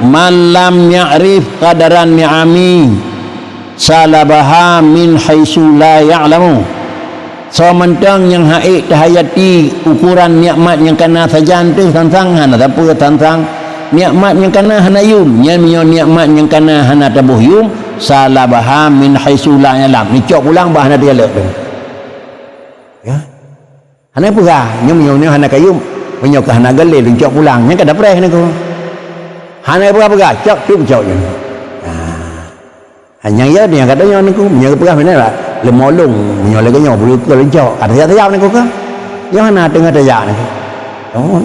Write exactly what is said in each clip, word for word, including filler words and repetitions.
Man lam ya'rif qadaran ni'ami salabaha min haitsu la ya'lamu. Soe mantong nyang hana tahayati ukuran nikmat nyang kana sajan teuh sansang, hana sapeue sansang. Nikmat nyang kana hana yum, nyan meunyoe nikmat nyang kana hana taboh yum, salabaha min haitsu la ya'lam. Neucok pulang bah hana teugalak teuh. Ya. Hana peugah, nyoe meunyoe hana kayum, meunyoe ka hana galeh leuncok pulang, nyan ka dapreh nangku. Hana peugah-peugah, cok tu cok nyoe. Ha. Ha, nyang ya nyang kata nyoe nangku, meunyoe peugah meunan lah, leumolong, meunyoe lagèe nyoe bulu keu leuncok, ka siap-siap nangku ka. Nyoe hana teungoh tajak nangku. Oh.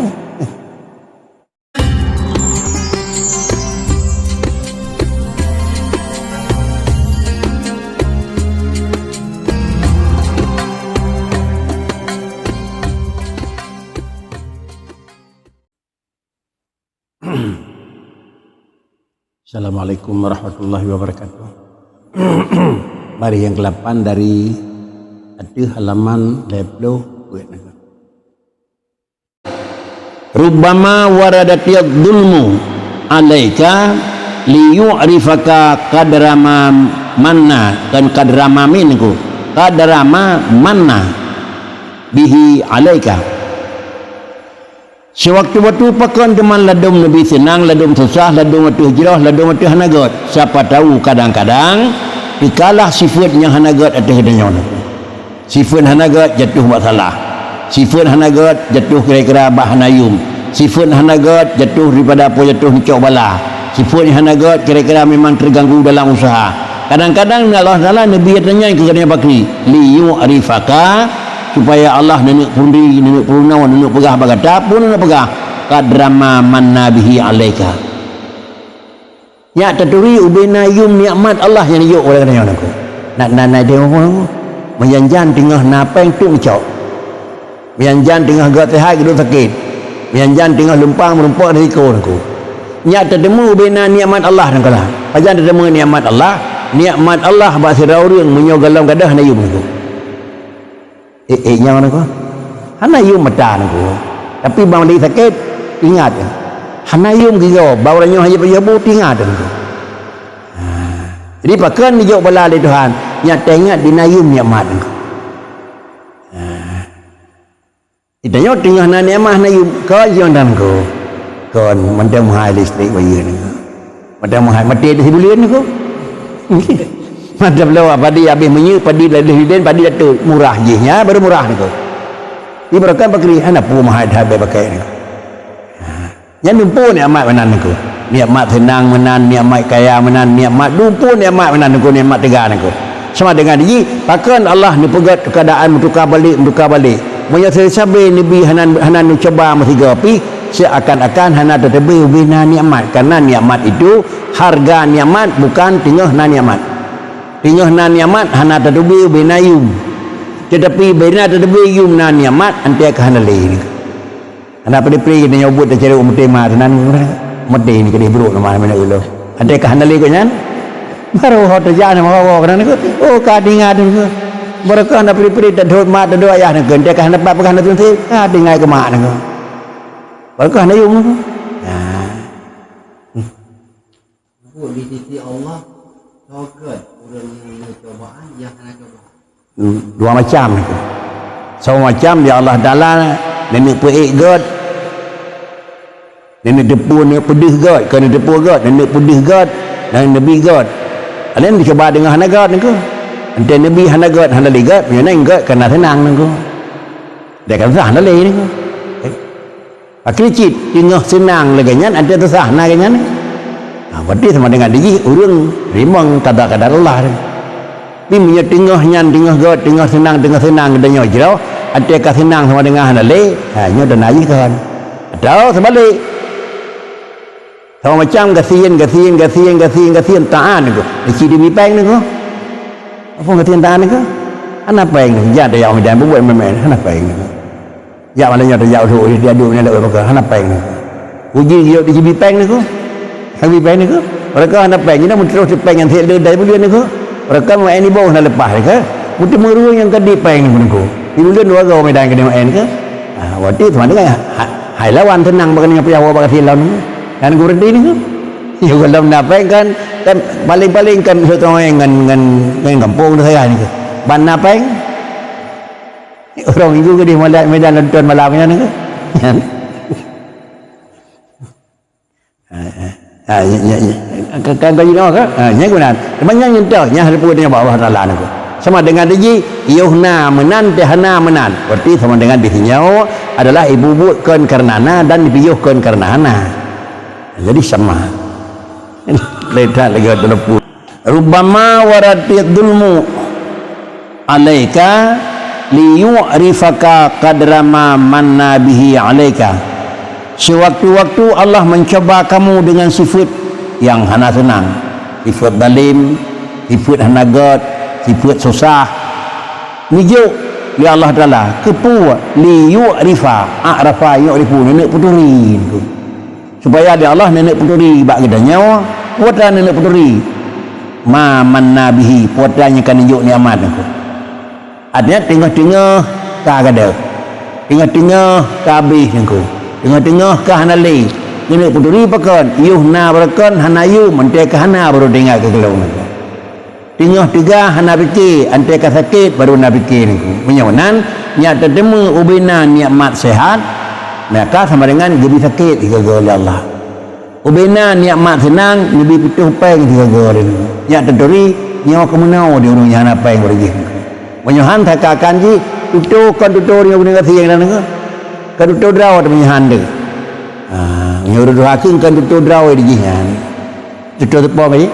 Assalamualaikum warahmatullahi wabarakatuh. Baris nyang keulapan dari ateueh halaman lhèe ploh peuet. Rubbama waradatil zulmu alaika liyu'rifaka qadra ma manna, kan qadra ma minku, qadra ma manna bihi alaika. Seuwaktu-waktu pakon teuma ladôm neubi seunang, ladôm susah, ladôm ateueh jroh, ladôm ateueh hana gèt. Sapa tahu kadang-kadang teukalah sifeuet nyang hana gèt ateueh geutanyoe. Sifeuet hana gèt jatuh bak salah. Sifeuet hana gèt jatuh kira-kira bak hana yum. Sifeuet hana gèt jatuh daripada po jatuh neucok bala. Sifeuet hana gèt kira-kira memang teuganggu dalam useuha. Kadang-kadang Allah Taala neubi ata nyan keu geutanyoe bakri, liyu'rifaka, supaya Allah neuneuk peuri, neuneuk peurunoe, neuneuk peugah bak gata, peue neuneuk peugah, qadra ma manna bihi alaika. Nyak taturi ubena yum nikmat Allah nyang jijok ulèh geutanyoe nangku. Nak na na deungoe, meujan-jan teungoh na péng tuk neucok. Meujan-jan teungoh gèt seuhat geuduek sakét. Meujan-jan teungoh lumpang meurumpok risiko nangku. Nyak tateumé ubena nikmat Allah nangku lah. Pajan tateumé nikmat Allah? Nikmat Allah bak sidroe ureueng meunyoe gohlom gadôh hana yum nangku. Eh, eh, nyoe nangku. Hana yum mata nangku. Tapi bang lagi sakét, ingat. Hana yum gigoe, bak uroe nyoe hana jipeujeubu, ingat nangku. Ha. Jadi pakon dijok bala lé Tuhan, nyak taingat di na yum nikmat nangku. Ha. Di tanyoe teungoh na nikmat na yum, kon jih nangku. Kon mantong meuhai listrik bayeue nangku. Mantong meuhai maté di sibuleuen nangku. Mantong bloe padi habéh minyeuk, padi lheuh lilén, padi datot. Murah jih nyan, baru murah nangku. Ibaratkan bakri, hana peue meuhai that bèk pakai nangku. Ha. Nyan dumpeue nikmat meunan nangku. Nikmat seunang meunan, nikmat kaya meunan, nikmat dumpeue nikmat meunan nangku, nikmat teuga nangku. Sama dengan jih, pakon Allah neupeugèt keuadaan meutuka balek, meutuka balek. Meunyoe sabe-sabe neubi hana, hana neucuba meusigoe pih, seakan-akan hana tateubi ubena nikmat. Karena nikmat itu, harga nikmat bukan teungoh na nikmat. Teungoh na nikmat hana tateubi ubena yum. Tetapi ubena tateubi yum na nikmat, 'an teuka hana lé nangku. Hana peudeh-peudeh geutanyoe buet teucarông meuteumé meunan, meuteumé ni keudeh brôk nama meunan ulôn. Até ka hana lé gobnyan, barô ho teujak nama ho keunan nangku. Oh, ka teuingat nangku. Barô ka hana peudeh-peudeh tadhôt mak tadhôt ayah nangku. Até ka hana pat peugah hana tunsi, ka teuingat keu mak nangku. Barô ka hana yum nangku. Nah. Di sisi Allah, soe gèt ureueng nyang cobaan nyang hana cobaan? Dua macam nangku. Saboh macam di Allah Taala, neuneuk peuék gèt, neuneuk teupeu, neuneuk peudeuh gèt, kon neuneuk teupeu gèt, neuneuk peudeuh gèt, dan neubi gèt. Ada nyang dicuba deungon hana gèt nangku. Entah neubi hana gèt, hana lé gèt, meunyoe nyan gèt ka na seunang nangku. Dia kan sah hana lé nangku. Eh. Akhé cit teungoh seunang lagèe nyan, até teusah na lagèe nyan. Ha, berarti sama dengan dijih ureueng rimong kada-kada Allah. Tapi meunyoe teungoh nyan, teungoh gèt, teungoh seunang, teungoh seunang geutanyoe jroh, até ka seunang sama dengan hana lé, ha, nyoe dan najih kon. Atau seubalik. Sama macam gasien, gasien, gasien, gasien, gasien, taát nangku. Di cit dibi péng nangku. Apa gasien taát nangku? Hana péng nangku. Jak tajak u Medan, buet maén-maén, hana péng nangku. Jak malam nyoe tajak u Saudi, tajak duek nyan lagèe pakon, hana péng nangku. Uji geuyue di cit bi péng nangku. Hana bi péng nangku. Barô ka hana péng, nyan meuteurôh cit péng nyang sép le dari buleuen nangku. Barô ka meu'en iboh hana leupah nangku. Meuteumé ureueng nyang ka di péng nangku. Di buleuen dua goe Medan keuneuk meu'en nangku. Ha, berarti sama dengan ha-, hai lawan seunang bak keuneuk piôh bak gasien lom nangku. Nyan geubeureuti nangku. Yôh gohlom na péng kan, kan paléng-paléng kan seuteungoh ngon, ngon, ngon gampông teuh sagai nyoe. Ban na péng, uroe Minggu keudeh malam, medan nonton malam nyan nyoe. Nyan. Ha, ha. Ha, nya, nya, nya. Ka, ka, ka jinoe ka? Ha, nyan guna. Teuma nyan nyentuh, nyan hana peue nyoe bak Allah Taala nyoe. Sama dengan tadi, yôh na meunan, teuh hana meunan. Berarti sama dengan di sinoe adalah ibubuet kon kareuna na dan ipiôh kon kareuna hana. Jadi sama. Lain that lagèe telepon. Rubbama waradid zulmu alaika liyu'rifaka qadra ma manna bihi alaika. Sewaktu-waktu Allah mencoba kamu dengan sifat yang hana senang, sifat zalim, sifat hana gèt, sifat susah. Neujok lé Allah Taala, keupeue? Liyu'rifa, a'rafa yu'rifu, neuneuk peuturi. Supaya lé Allah neuneuk peuturi bak geutanyoe, peue atra neuneuk peuturi? Ma manna bihi, peue atra nyang ka neujok nikmat nyoe. Artinya, teungoh-teungoh ka gadôh, teungoh-teungoh ka habéh nyoe, teungoh-teungoh ka hana lé, neuneuk peuturi pakon? Yôh na barokon hana yum, mantong ka hana baru teuingat keu keulôn nyoe. Teungoh teuga hana pike, antée ka sakét baru na pike nyoe. Meunyoe nan, nyak teuteumé ubena nikmat sehat, maka sama dengan geubri sakét sigoe-goe lé Allah. Ubena nikmat seunang, geubri putôh péng sigoe-goe lé nyoe. Nyak teuturi, nyoe keumeunoe di ureuëng nyang hana péng bak jih. Meunyoe han saka-akan jih, tutoe kon tutoe di ureuëng gasien nyoe. Kon tutoe droe teuma nyoe han teuh. Ha, meunyoe ureuëng tuha keueng kon tutoe droe di jih nyan. Tutoe teupông jih.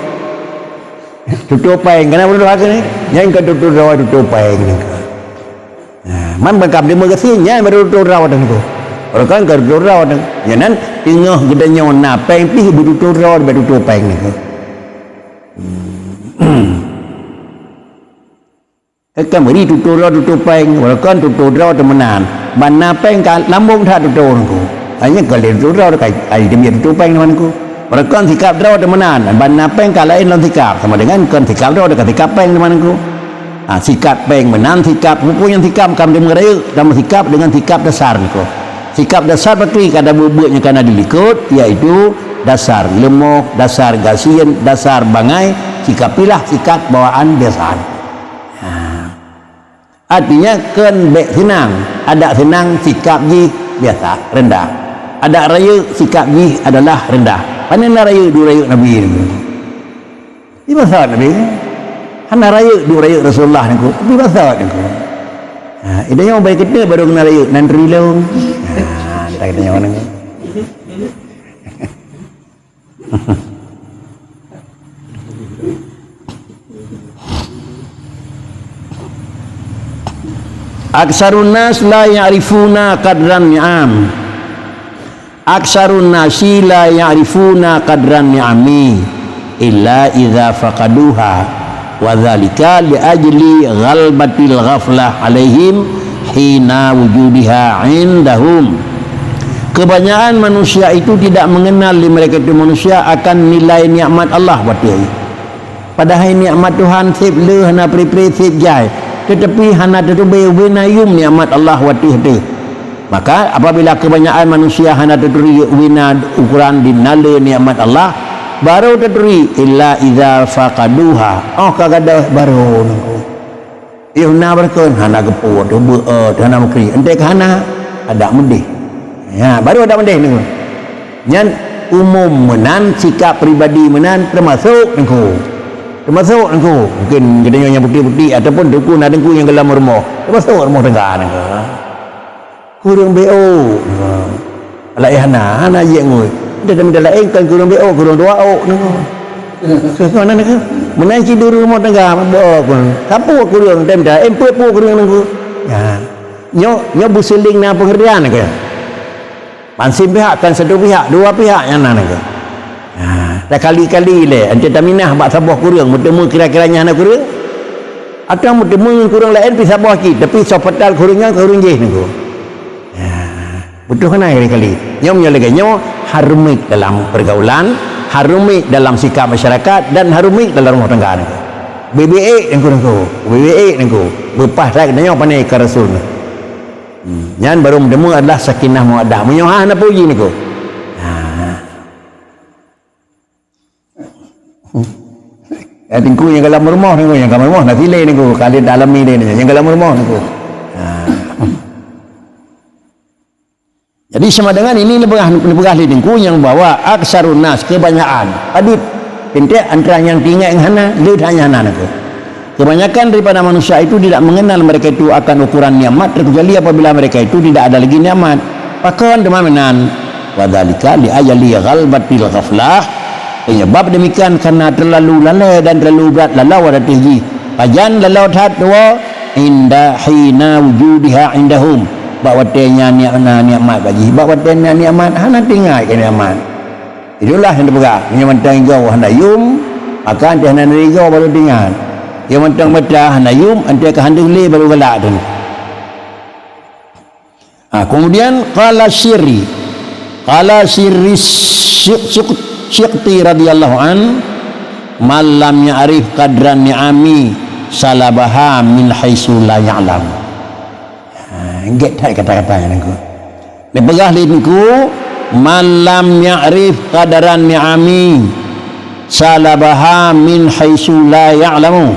Tutoe péng, kana ureuëng tuha keueng ni? Nyan ka tutoe droe, tutoe péng ni. Nah, man ban ka meudeungoe gasien, nyan baru tutoe droe teuh nyoe. Orang kan ka tutoe droe teuh. Nyan nan, teungoh geutanyoe na péng pih beututoe droe, beututoe péng ni. Ka meuri tutoe droe, tutoe péng, walaupun tutoe droe teuh meunan. Ban na péng ka lambong that tutoe nyoe. Hanya ka lé tutoe droe, ka ai demi tutoe péng teuma nyoe. Walaupun sikap droe teuh meunan, ban na péng ka laén lom sikap, sama dengan kon sikap droe, ka sikap péng teuma nyoe. Ha, sikap péng meunan, sikap, peue nyang sikap ka meudeungoe rayeuk, dan sikap dengan sikap dasar nyoe. Sikap dasar pakri ka tabeuet-beuet nyang ka na di likot, yaitu dasar leumoh, dasar gasien, dasar bangai, sikap pilah, sikap bawaan biasa. Ha. Artinya, kon bék seunang, adak seunang sikap jih biasa, rendah. Adak rayeuk sikap jih adalah rendah. Pane na rayeuk duek rayeuk Nabi nyoe? Di masa Nabi nyoe. Hana rayeuk duek rayeuk Rasulullah nyoe, di masa nyoe. Ha, ida nyoe bai keuneuk baru keuneuk rayeuk nan rilong. Ha, entah kita nyoe nyoe. Aksarun nas la ya'rifuna qadran ni'am. Aksarun nasi la ya'rifuna qadran ni'ami illa idza faqaduha. Wa dzalika li ajli ghalbatil ghaflah 'alaihim hina wujudiha 'indahum. Kebanyakan manusia itu tidak mengenal di mereka itu manusia akan nilai nikmat Allah watée. Padahai nikmat Tuhan seb le hana pri-pri seb jai, tetapi hana teuteubai ubena yum nikmat Allah watée teuh. Maka, apabila kebanyakan manusia hana teuturi ubena ukuran di nale nikmat Allah, baru teuturi illa idza faqaduha. Oh ka gadôh baru nunggu. Yoh na beureukeun hana geupeu, teubeue, hana meukri. Entée ka hana, adak meudeh. Ya, baru adak meudeh nunggu. Nyan umum meunan, sikap pribadi meunan teumasok nunggu. Teumasok nunggu. Mungkin geutanyoe nyang putéh-putéh ataupun teungku na teungku nyang geulam rumoh. Teumasok rumoh tangga nunggu. Kureueng B O. Ha. Laén hana, hana jeuet ngui. Dia kami dah laén kan kureueng B O, kureueng dua O. Nah. Meunan cit di rumoh tangga, B O pun. Sapu kureueng, tem dah, em peuet pu kureueng nunggu. Ya. Nyo, nyo beusiling na pengertian ke? Pansing pihak, kan satu pihak, dua pihak yang na ke? Ha, takali-kali le, ente taminah bak saboh kureueng, meuteumé kira-kira nyan na kureueng? Atawa meuteumé ngon kureueng laén pi saboh cit, tapi soh patal kureueng nyan kureueng jih nunggu. Ya, beutôi keunan kali-kali. Nyoe meunyoe lagée nyoe, hareumiek dalam pergaulan, hareumiek dalam sikap masyarakat, dan hareumiek dalam rumah tangga nyoe. Beubiet nyoe kureueng tu, beubiet nyoe ku. Beupah that geutanyoe pane ka Rasul nyoe. Hmm, nyan baru meuteumé adalah sakinah mawaddah. Meunyoe hana puji nyoe ku. Ha. Ya, Teungku nyang ka lam rumoh Teungku, nyang ka lam rumoh na silée Teungku, ka lheueh ta alami lé Teungku, nyang ka lam rumoh Teungku. Ha. Jadi sama dengan ini neupeugah, neupeugah lé Teungku nyang bahwa aksarun nas, kebanyakan. Padit, pentek antara nyang tingat ngon hana, le that nyang hana Teungku. Kebanyakan daripada manusia itu tidak mengenal mereka itu akan ukuran nikmat, terkecuali apabila mereka itu tidak ada lagi nikmat. Pakon teuma meunan? Wadzalika li ajali ghalbatil ghaflah. Penyebab demikian karena terlalu lalai dan terlalu brat lalau ateueh jih. Pajan lalau that dua? Inda hina wujudiha indahum. Bak watée nyan nik-, na nikmat bak jih. Bak watée na nikmat, hana teuingat keu nikmat. Itulah nyang teupeugah, meunyoe mantong igoe hana yum, maka 'oh hana igoe baru teuingat. Meunyoe mantong mata hana yum, 'oh ka hana lé baru galak tu. Ha, kemudian qala Sirri. Qala Sirri Syuk-, Syuk-, Syuqti radhiyallahu an, "Man lam ya'rif qadran ni'ami salabaha min haitsu la ya'lam." Ha, gét that kata-kata nyan Teungku. Neupeugah lé Teungku, "Man lam ya'rif qadaran ni'ami, salabaha min haitsu la ya'lamu."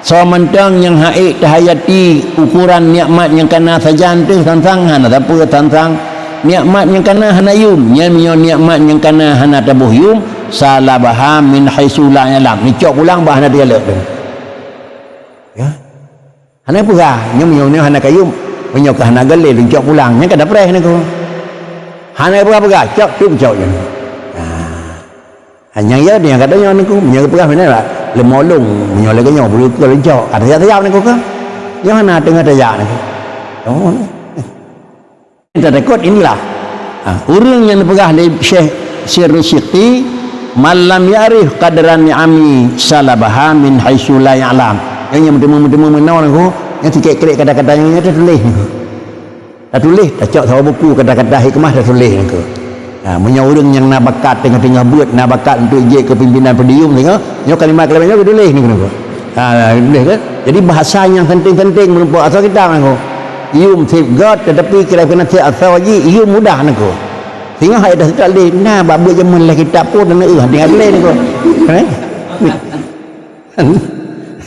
Soe mantong nyang hana tahayati ukuran nikmat nyang kana sajan teuh sangsang hana sapeue sangsang. Nikmat nyang kana hana yum, nyan meunyoe nikmat nyang kana hana taboh yum, salabaha min haitsu la ya'lam. Neucok pulang bah hana teugalak teuh. Ya. Hana peugah, nyoe meunyoe hana kayum, meunyoe ka hana galak leuncok pulang, nyan ka dapreh Teungku. Hana peugah-peugah, cok tu cok je. Ha. Ha, nyang ya dia kata nyoe Teungku, meunyoe peugah mana lah, lemolong, meunyoe lagée nyoe bulu ke leuncok, ada siap-siap Teungku kan. Nyoe hana teungoh tajak Teungku. Oh. Tatakot inilah. Ha, ureuëng nyang neupeugah lé Syekh Sirri Syuqti, "Man lam ya'rif qadran ni'ami salabaha min haitsu la ya'lam." Nyang, nyang meuteumé-meuteumé meunoe Teungku, nyang sikét-sikét kata-kata nyang, nyang tatuléh Teungku. Tatuléh, tacok saboh buku kata-kata hikmah tatuléh Teungku. Ha, meunyoe ureuëng nyang na bakat teungoh-teungoh beuet, na bakat untuk jeuet keu pimpinan podium teungoh, nyoe kalimat-kalimat nyoe geutuléh Teungku, Teungku. Ha, tuléh kan? Jadi bahasa nyang penting-penting meureumpok asoe kitab Teungku. Yum seb göt, tetapi kira kena seb asoe jih, yum mudah Teungku. Singoh hai dah seutôt lé, na bak buet jameun lé kitab pun na eu hati ngadle Teungku. Eh?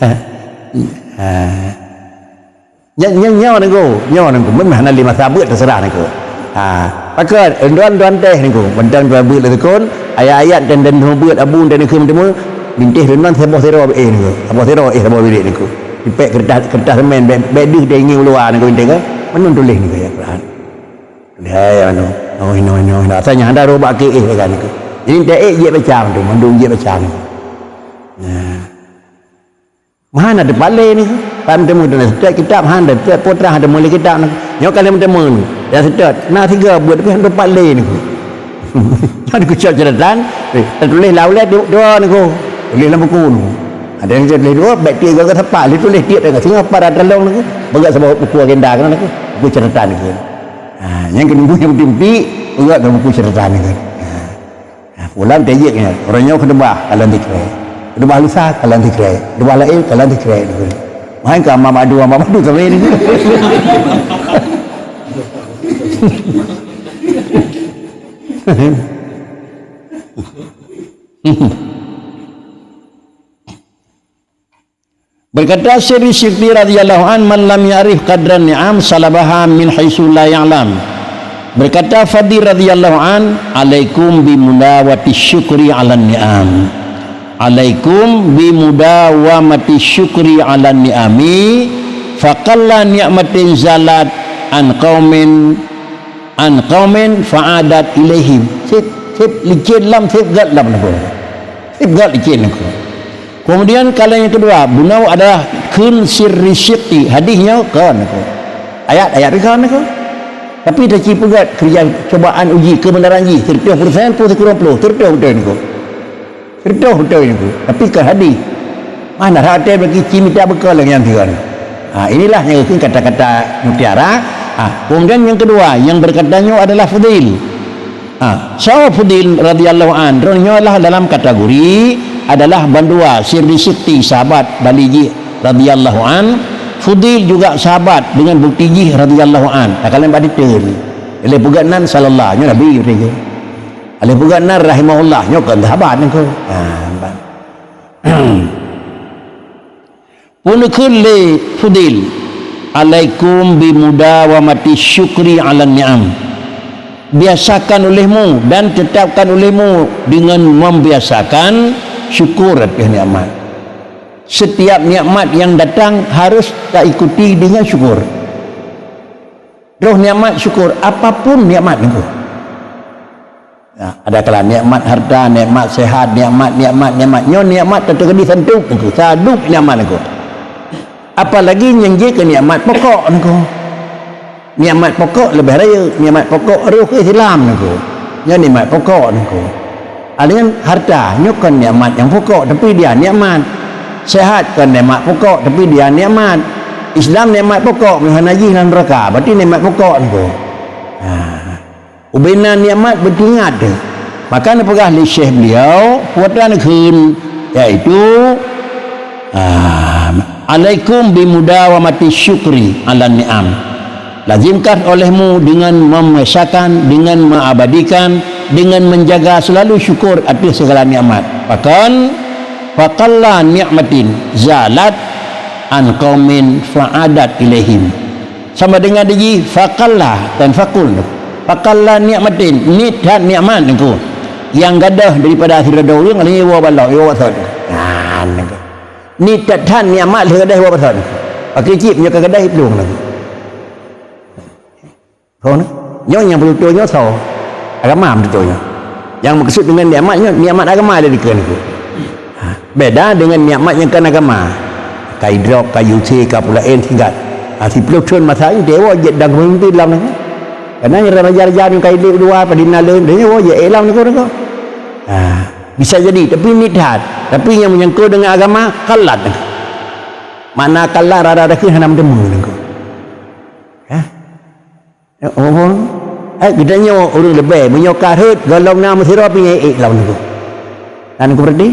Ha. Nyan, nyan, nyoe Teungku, nyoe Teungku, memang hana lé masa beuet teuseurah Teungku. Ha, pakon, lôn tuan teh Teungku, mantong tuan beuet lé seukon, ayat-ayat dan, dan beuet abu dan neukheun teuma, bintéh lôn tuan saboh sidroe éh Teungku, saboh sidroe éh saboh bilék Teungku. Tipék keureutah, keureutah semen, bèk, bèk deuh deh ngieng u luwa Teungku, bintéh kan, meunan tuléh Teungku ayat Quran. Tuléh ayat anu, oh, inoe, inoe, inoe, asai nyan hana roh bak keu éh kan Teungku. Jadi, teu éh jeuet baca Teungku, mandum jeuet baca Teungku. Nah. Meuhan na teupalé ni, pat meuteumé dan seutôt kitab, han seutôt putra, han teumé lé kitab ni. Nyoe ka lheueh meuteumé ni, dan seutôt na sigoe buet, tapi han teupalé ni. Nyoe dikucok catatan, eh, tatuléh lam ulèe du-, dua ni ko. Tuléh lam buku ni. Ada yang tuléh dua, baik tiga ke sepat, dia tuléh tiap tengah. Singoh pat terlong ni ko. Peugah saboh buku agenda kan ni ko. Buku catatan ni ko. Ha, nyang keuneuk buku nyang putih-putih, peugah dalam buku catatan ni ko. Ha. Ha, pulang tajak nyan. Uroe nyoe khutbah, kalon tikrai. Khutbah lusa, kalon tikrai. Khutbah laén, kalon tikrai. Meuhan ka ma badu, ma badu sampai ni. Berkata Sirri Syuqti radhiyallahu an, "Man lam ya'rif qadran ni'am salabaha min haitsu la ya'lam." Berkata Fadil radhiyallahu an, "Alaikum bi mudawati syukri 'alan ni'am. Alaikum bi mudawamati syukri 'alan ni'ami, faqalla ni'matin zalat an qaumin, an qaumin fa'adat ilaihim." Seb, seb licén lom, seb göt lom neuko. Seb göt licén neuko. Kemudian, kalau yang kedua, bunoe adalah kheun Sirri Syuqti, hadis nyoe kon neuko. Ayat, ayat kon neuko. Tapi taci peugöt keureuja cobaan uji keubeunaran jih, seratus persen pun sikureueng ploh, seratus beutôi neuko. Seratus beutôi neuko. Tapi kon hadis. Mana rate bagi ci mita beuko lagèe nyan sigoe. Ha, inilah yang kheun kata-kata mutiara. Ha, kemudian yang kedua, yang berkata nyoe adalah Fudil. Ha, soe Fudil radhiyallahu an, droe nyoe lah dalam kategori adalah bandua Sirri Syuqti sahabat bali jih radhiyallahu an. Fudil juga sahabat dengan bukti jih radhiyallahu an. Nah, kalian bak detail. Lé peugah nan sallallahu, nyoe Nabi kata. Aleh peugah nan rahimahullah, nyoe kon sahabat nyoe. Ha, ban. Peuneukheun lé Fudil, "Alaikum bimudawamati syukri 'alan ni'am." Biasakan olehmu dan tetapkan olehmu dengan membiasakan syukur atas nikmat. Setiap nikmat yang datang harus taikuti dengan syukur. Roh nikmat syukur, apapun nikmat nyoe. Ya, ada kala nikmat harta, nikmat sehat, nikmat, nikmat, nikmat. Nyoe nikmat teukeudi santup nyoe, santup nikmat nyoe. Apalagi nyang jeuet keu nikmat pokok nyoe. Nikmat pokok leubeh rayeuk, nikmat pokok roh Islam nyoe. Nyoe nikmat pokok nyoe. Adanya harta, nyoe kon nikmat nyang pokok, tapi dia nikmat. Sehat kon nikmat pokok, tapi dia nikmat. Islam nikmat pokok, meuhana jih lam neraka, berarti nikmat pokok nyoe. Ha. Ubena nikmat beutingat teuh. Maka neupeugah lé syekh beliau, kuatan kheun, yaitu, ah, "Alaikum bimudawamati syukri 'alan ni'am." Lazimkan olehmu dengan memesakan, dengan mengabadikan, dengan menjaga selalu syukur atas segala nikmat. Bahkan, "Faqalla ni'matin zalat an qaumin fa'adat ilaihim." Sama dengan di jih, faqalla dan faqul. Faqalla ni'matin, niet that nikmat nyoe. Nyang gadôh daripada sidroe ureueng, lalu nyoe woe bak lôn, nyoe woe bak thon. Nah, nyoe. Niet that nikmat lheueh gadôh woe bak thon. Pakai cip nyoe ka gadôh plueng nyoe. Kon, nyoe nyang beutôi nyoe soe? Agama beutôi nyoe. Nyang meukeusut deungon nikmat nyoe, nikmat agama lé dikeue nyoe. Ha, beda deungon nikmat nyang kon agama. Ka idrop, ka yusi, ka pulaen singkat. Ha, siplôh thon masa nyoe, dewa jeuet dan pemimpin lam nyoe. Karena nyang raja-raja nyoe ka idék dua, padina leuem, dan nyoe jeuet lam nyoe. Ha, bisa jadi, tapi niet that. Tapi nyang menyangkut dengan agama, qallat. Makna qallat rada-rada keu hana meuteumé nyoe. Ha? Oh, eh, geutanyoe ureueng leubeh, meunyoe ka rhot, gohlom na meusidroe pih nyang ék-ék lom nyoe. Nan kupeureuti?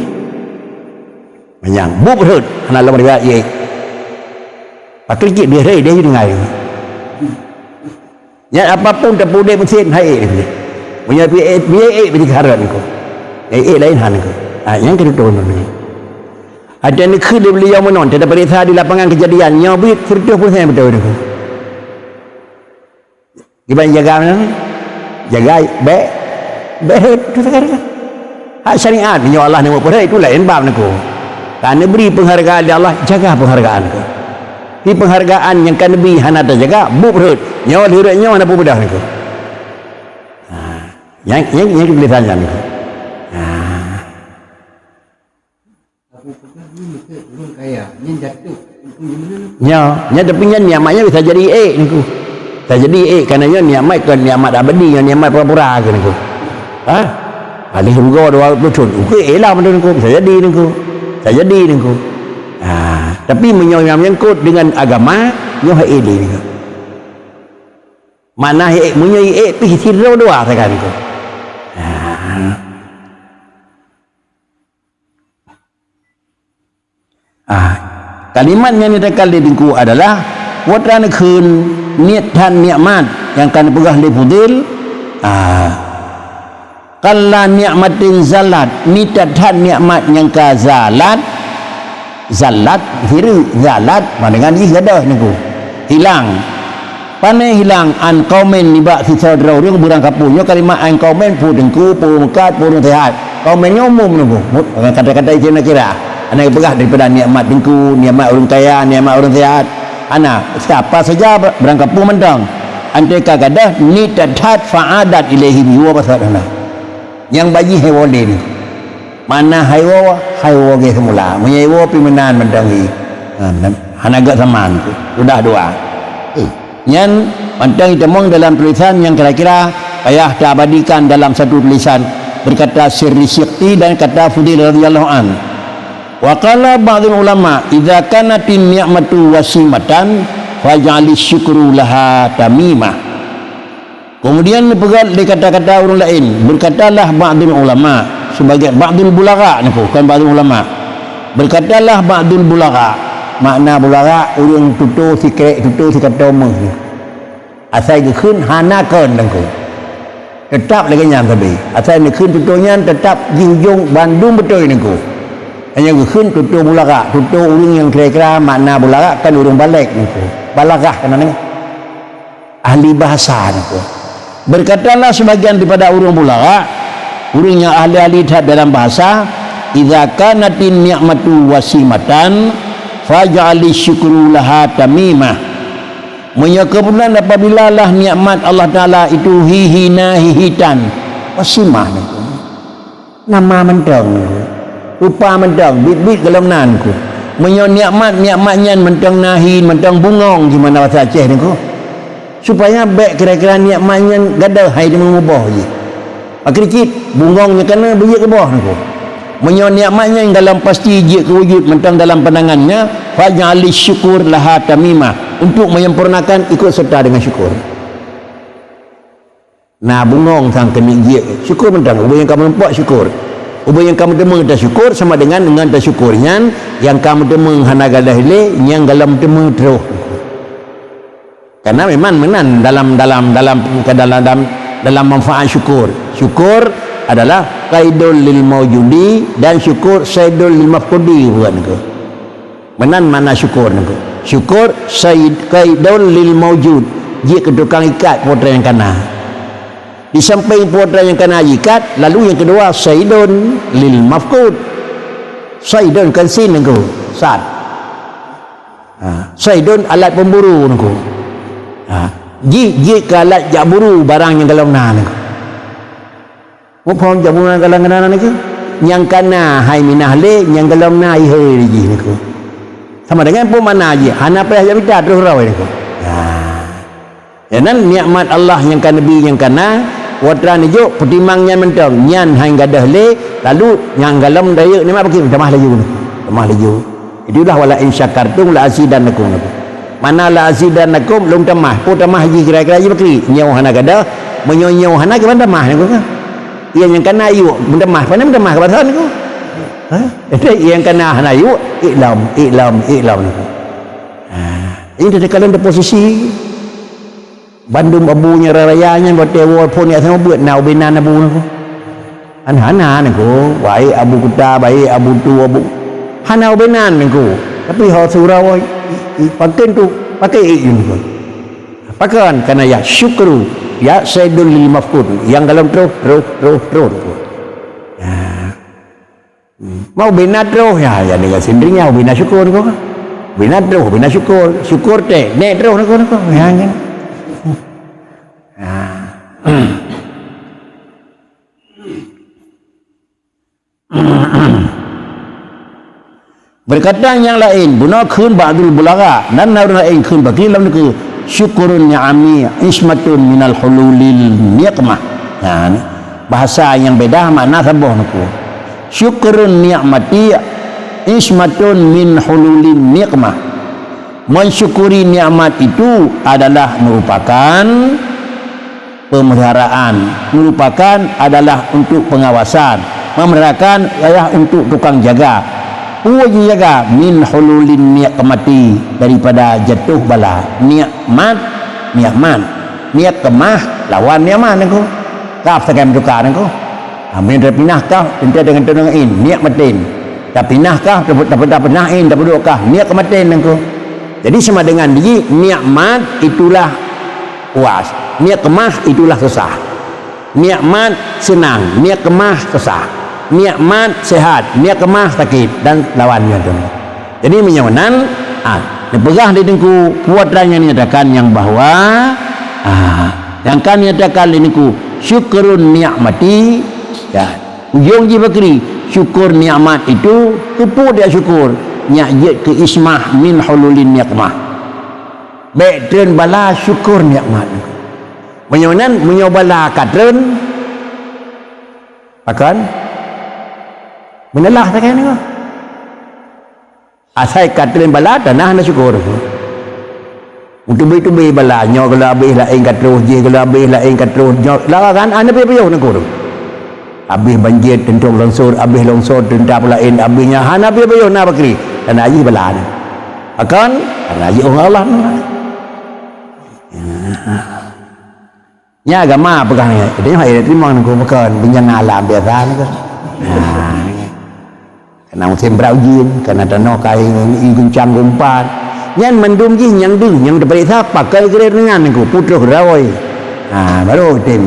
Manyang, buet rhot, hana lom riwayat ék. Pakri cit dia rhot, dia tinggai. Nyan apapun tapeuudép meusén, hai ék dia. Meunyoe pih ék, pih ék, pih dikarat nyoe. Ék, ék laén han nyoe. Ah, nyang keuneuk turun nyoe. Ada neukheun di beliau meunan, teupeuriksa di lapangan kejadian, nyoe bit seratus persen beutôi nyoe. Kiban jaga meunan? Jaga, bèk, bèk rhot, tu sekarang. Hak syariat, meunyoe Allah neumeupeureulèe, itu laén bab nyoe. Ka neubri peunghargaan lé Allah, jaga peunghargaan nyoe. Di peunghargaan nyang ka neubri hana tajaga, buet rhot. Nyoe lheueh rhot nyoe hana peubeudah nyoe. Ha, nyang, nyang, nyang tulisan nyan nyoe. Ha. Aku peugah ni meukeue ureueng kaya, nyan jatuh. Nyan, nyan tapi nyan nikmat nyan bisa jadi ék nyoe. Bisa jadi ék, karena nyan nikmat kon nikmat abadi, nyan nikmat pura-pura keu nyoe. Ha? Ahli syurga dua puluh thon, ukeue ék lah nyoe, bisa jadi nyoe. Bisa jadi nyoe. Ha, tapi meunyoe nyang menyangkut dengan agama, nyoe ék lé nyoe. Makna ék, meunyoe ék pih sidroe dua sagan nyoe. Ha. Ah, kalimat nyang ditakal di teungku adalah, "Putra neukheun niet that nikmat nyang ka neupeugah lé Fudil." Ah, "Qalla ni'matin zalat," niet that nikmat nyang ka zalat. Zalat, hireuk, zalat, pandangan jih gadôh nyoe. Hilang. Pane hilang, an qaumin, nibak sisoe droe ureueng beurangkapeue. Nyoe kalimat an qaumin, peue teungku, peue meukat, peue ureueng sehat. Qaumin nyoe umum nyoe, mu-, kata-kata isim nakirah. Hana geupeugah daripada nikmat teungku, nikmat ureueng kaya, nikmat ureueng sehat. Hana, siapa saja ber-, beurangkapeue mantong. Antée ka gadôh, niet that fa'adat ilaihim, jiwoe bak saboh droe. Nyang bak jih hai woe lé nyoe. Mana hai woe, hai woe gét seumula. Meunyoe hai woe pih meunan mantong jih. Ha, nan, hana gét saman tu. Sudah dua. Eh. Nyan mantong itamong dalam tulisan nyang kira-kira payah taabadikan dalam satu tulisan, berkata Sirri Syikti dan kata Fudil radhiyallahu an. Wa qala ba'dul ulama, "Idza kanatin ni'matu wasimatan, faj'alis syukru laha tamimah." Kemudian neupeugah lé kata-kata ureueng laén, berkatalah ba'dul ulama, sebagai ba'dul bulagha nyoe, bukan ba'dul ulama. Berkatalah ba'dul bulagha, makna bulagha ureueng tutoe sikrék, tutoe sikatoe méuh. Asai geukheun hana kon teungku. Teutap lagée nyan sabe. Asai neukheun tutoe nyan teutap jih ujong bandum beutôi Teungku. Hanya geukheun tutoe bularak, tutoe ureuëng nyang kira-kira makna bularak kan ureuëng balek Teungku. Balaghah kan namanya. Ahli bahasa Teungku. Berkatalah sebagian daripada ureuëng bularak, ureuëng nyang ahli-ahli that dalam bahasa, "Idza kanatin ni'matu wasimatan, faj'ali syukru laha tamimah." Meunyoe keumudian apabila lah nikmat Allah Taala itu hi-hina hi-hitan, wasimah Teungku. Nama mantong Teungku. Rupa mantong, bit-bit golom na Teungku. Meunyoe nikmat, nikmat nyan mantong na hi, mantong bungong jih mana bahasa Aceh Teungku. Supaya bék kira-kira nikmat nyan gadoh hai teuma muboh jih. Pakri cit, bungong nyang kana beujeuet keuboh Teungku. Meunyoe nikmat nyan golom pasti jeuet keu wujud mantong dalam pandangan nyan, faj'ali syukur laha tamimah, untuk menyempurnakan ikut serta dengan syukur. Na bungong sang keuneuk jeuet, syukur mantong. Ubé nyang ka meurumpok syukur. Ubé nyang ka meuteumé tasyukur sama dengan ngon tasyukur nyan, nyang ka meuteumé hana gadoh lé, nyang golom teumé troh. Karena memang meunan dalam, dalam, dalam, dalam, dalam manfaat syukur. Syukur adalah qaidul lil maujudi dan syukur saidul lil mafqudi bukan ke. Meunan makna syukur Teungku. Syukur said qaidul lil maujud, jeuet keu tukang ikat peue nyang kana. Di samping peue nyang kana jikat, lalu nyang keudua saidun lil mafqud. Saidun kan sin Teungku, sad. Ha, saidun alat pemburu Teungku. Ha, jih jeuet keu alat jak buru barang nyang golom na Teungku. Muphom jak buru nyang golom na Teungku. Nyang kana hai minah lé, nyang golom na ihôi lé jih Teungku. Sama dengan peue makna jih, hana payah jak mita troh rhoi Teungku. Ha. Nyan nikmat Allah nyang ka neubi nyang kana, watée neujok peutimang nyan mantong, nyan hai gadoh lé, lalu nyang golom dayeuek nikmat bagi tamah laju Teungku. Tamah laju. Itulah wala in syakartum la azidannakum. Mana la azidannakum lom tamah. Peue tamah jih kira-kira jih bakri. Nyoe hana gadoh, meunyoe nyoe hana kiban tamah Teungku kan. Iya nyang kana yuk, meutamah, pane meutamah keu basa Teungku. Ha? Iya nyang kana hana yuk, iklam, iklam, iklam Teungku. Ha, ini tadi kalian ada posisi. Bandum abu nyang raya nyan watée woe phon nyang sama beuet na ubé nan abu Teungku. Hana, hana Teungku, baik abu kuta, baik abu tu, abu hana ubé nan Teungku. Tapi ho surau i, i, pakai tu, pakai i Teungku. Pakon kana ya syukru, ya saidul lil mafqud, nyang golom troh, troh, troh, troh Teungku. Ya. Hmm. Mau bina troh, ya, ya dengan sendirinya bina syukur Teungku. Bina troh, bina syukur. Syukur teh, nek troh Teungku, Teungku. Ya, kan? Ha. Berkata nyang laén, bunoe kheun ba'dul bulagha, nan na ureuëng laén kheun bak lom Teungku, syukurun ni'ami ismatun minal hululil niqmah. Nah, ni. Bahasa nyang beda makna saboh Teungku. Syukrun ni'mati ismatun min hululin niqmah. Mensyukuri nikmat itu adalah merupakan pemeliharaan, merupakan adalah untuk pengawasan, memeliharakan adalah untuk tukang jaga. Peue jijaga min hululin niqmati daripada jatuh bala. Nikmat, nikmat. Niqmah lawan nikmat Teungku. Kaf sagai meutuka Teungku. Ha, meunyoe tapinah kaf, teuntée deungon tunong in, nikmatin. Tapinah kaf, tapeu-, tapeu-, tapinah in, tapeuduek kaf, nikmatin Teungku. Jadi sama dengan jih, nikmat itulah puas. Nikmah itulah susah. Nikmat seunang, nikmah susah. Nikmat sehat, nikmah sakit dan lawan nyan tu. Jadi meunyoe nan, ha, neupeugah lé Teungku peue nyang nyatakan nyang bahwa, ha, nyang ka nyatakan lé Teungku syukrun ni'mati, ya, ujong jih bakri, syukur nikmat itu, keupeue dia syukur, nyak jeuet keu ismah min hululin niqmah. Bék treun bala syukur nikmat. Meunyoe nan, meunyoe bala ka treun, pakon? Meunalah sagai nyoe. Asai ka treun bala, teunalah na syukur. Meuteubi-teubi bala, nyoe geula abéh laén ka troh, jih geula abéh laén ka troh, nyoe lara kan hana piôh-piôh neukur. Abéh banjir, teuntok longsor, abéh longsor, teuntok laén, abéh nyan hana piôh-piôh na bakri. Karena jih bala nyan. Pakon? Karena jih Allah. Nyan agama peugah nyan. Katanya hai teurimong nangku bukan bencana alam biasa nangku. Nah, kena musim brat ujeuen, kena tanoh kai i guncang geumpar. Nyan mandum jih nyang deuh nyang teupeuriksa pakon geureueng nangku putôh rawai. Ha, baru tem.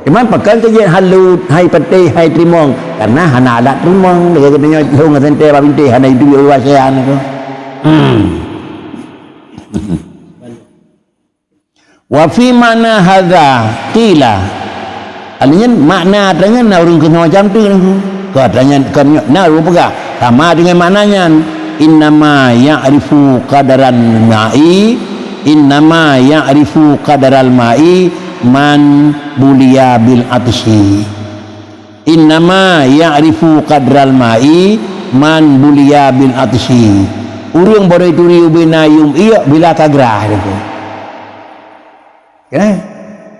Cuman pakon keu jeuet halut, hai patéh, hai teurimong, karena hana alat teurimong. Lagèe geutanyoe lhong ngon sentée bak bintéh hana iduek luwa sian nangku. Hmm. Wa fi ma'na hadza qila. Artinya makna tanyan na ureuëng keunoe macam tu nangku. Ka tanyan kan na ureuëng peugah sama dengan makna nyan. Innama ya'rifu qadaral ma'i, innama ya'rifu qadaral ma'i man buliya bil atsi. Innama ya'rifu qadral ma'i man buliya bil atsi. Ureuëng barô turi ubena yuem iek bila ka grah nangku. Kan?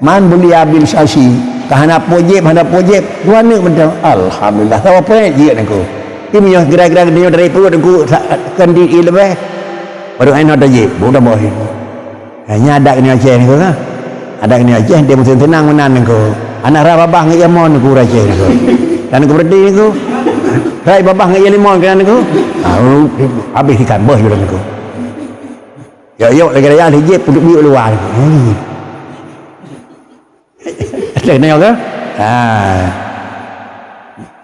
Man buliya bil atsi. Ka hana pojeb, hana pojeb. Dua neuk mantong. Alhamdulillah. Sawa poet jeuet nangku. Tapi meunyoe gira-gira geutanyoe dari peuet nangku kan di ié leubeh. Baru ai na tajeb. Buda boh. Ha, nyan adat keunoe Aceh nangku, ha. Adat keunoe Aceh, di musim seunang meunan nangku. Aneuk rhah babah ngon ié mon nangku ureuëng Aceh nangku. Dan nangku berarti nangku. Rhah babah ngon ié limon keunan nangku. Ha, habéh ikan beuh jurang nangku. Yok-yok lagi raya dijép puduk biuk luwa nangku. Hmm. Ada kena ke? Ha.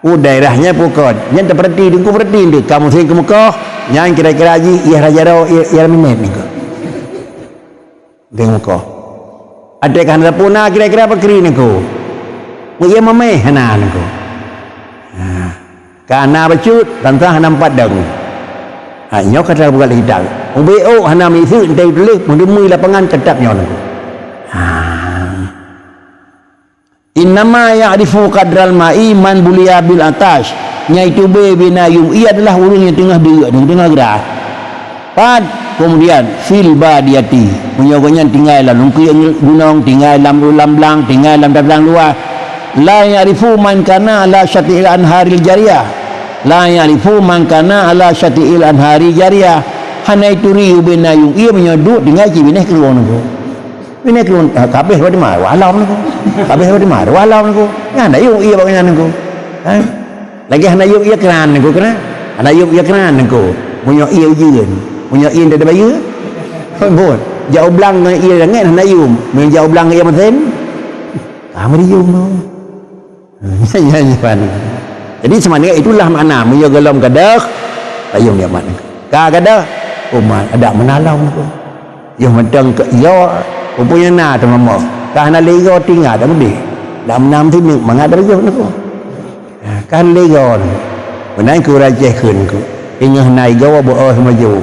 Oh, daerahnya pukon. Nyan teperti, dengku perti nde. Kamu sering ke Mekah, nyan kira-kira ji, iya raja ro, iya, iya minit nangku. Deng Mekah. Ada kan ada puna kira-kira pakri nangku. Mu iya mameh hana nangku. Ha. Ka na bacut, tantang hana empat dong. Ha, nyoe kata bukan lagi tahu. Ubé oh hana misi entah tulis, mendemui lapangan tetap nyoe nangku. Ha. Innama ya'rifu qadral ma'i man buliya bil atash. Nyaitu be bina yum ié adalah ureuëng nyang teungoh deuk, nyang teungoh grah. Pat kemudian fil badiyati. Meunyoe gobnyan tinggai lam lungkui gunong, tinggai lam lam blang, tinggai lam tablang luwah. La ya'rifu man kana ala syati'il anharil jariyah. La ya'rifu man kana ala syati'il anharil jariyah. Hana ituri ubena yum ié meunyoe duek tinggai cibineh kerueng nangku. Ini keluar, ha, kabeh bak dimana? Walau nangku. Kabeh bak dimana? Walau nangku. Hana yum ié bak nyan nangku. Ha? Lagi hana yum ié kran nangku kena. Hana yum ié kran nangku. Meunyoe ié ujeuen. Meunyoe ié ndak ada bayeue. Bon. Jak ublang ngon ié langét hana yum. Meunyoe jak ublang ngon ié mesin. Ka meuri yum tu. Nyan, nyan, nyan. Jadi sebenarnya itulah makna meunyoe golom gadôh, payong nyoe mat. Ka gadôh, umat ada meunalong tu. Yoh mantong ke yo, rupanya na teuma moh. Ka hana lego tinggai dak mudeh. Dak meunam sini mangat dak yoh nangku. Ha, ka hana lego. Beunai ku rajih kheun ku. Ingat na igo beuoh maju.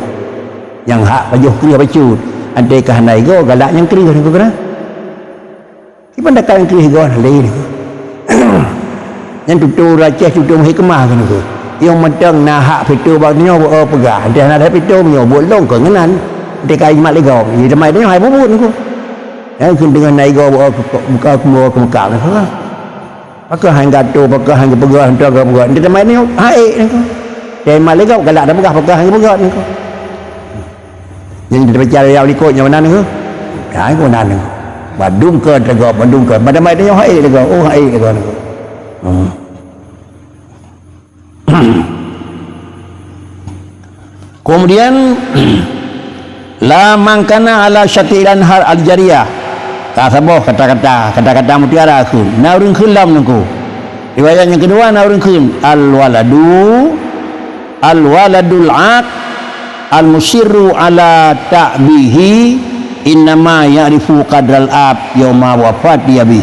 Nyang hak pajoh kreueh bacut. Andai ka hana igo galak nyang kreueh nangku kena. Kiban dakal nyang kreueh goh lé nyoe. Nyan tutoe ureuëng Aceh, tutoe hikmah keunoe. Nyang mantong na hak pito bak nyoe beu peugah. Entah na hak pito nyoe beu lông keu ngeunan. Entah kai mat lé gob. Di teumpat nyoe hai bubuet nyoe. Nyan keu deungon na igo beu muka keu muka nyoe. Pakon hai gato, pakon hai geupeugah, entah geupeugah. Entah teumpat nyoe hai nyoe. Teuma lé gob galak dah peugah pakon hai geupeugah nyoe. Jadi kita bicara yang likot nyoe meunan nyoe. Ya, nyoe meunan nyoe. Badum ke teugok, badum ke. Pada mai nyoe hai teugok. Oh, hai teugok nyoe. Hmm. Kemudian la man kana ala syati'il anhar al-jariyah. Ka saboh kata-kata, kata-kata mutiara kheun. Na ureuëng kheun lom nangku. Riwayat nyang keudua na ureuëng kheun al-waladu Al-waladul aq al-musirru ala ta'bihi innama ya'rifu qadral ab yauma wafati abih.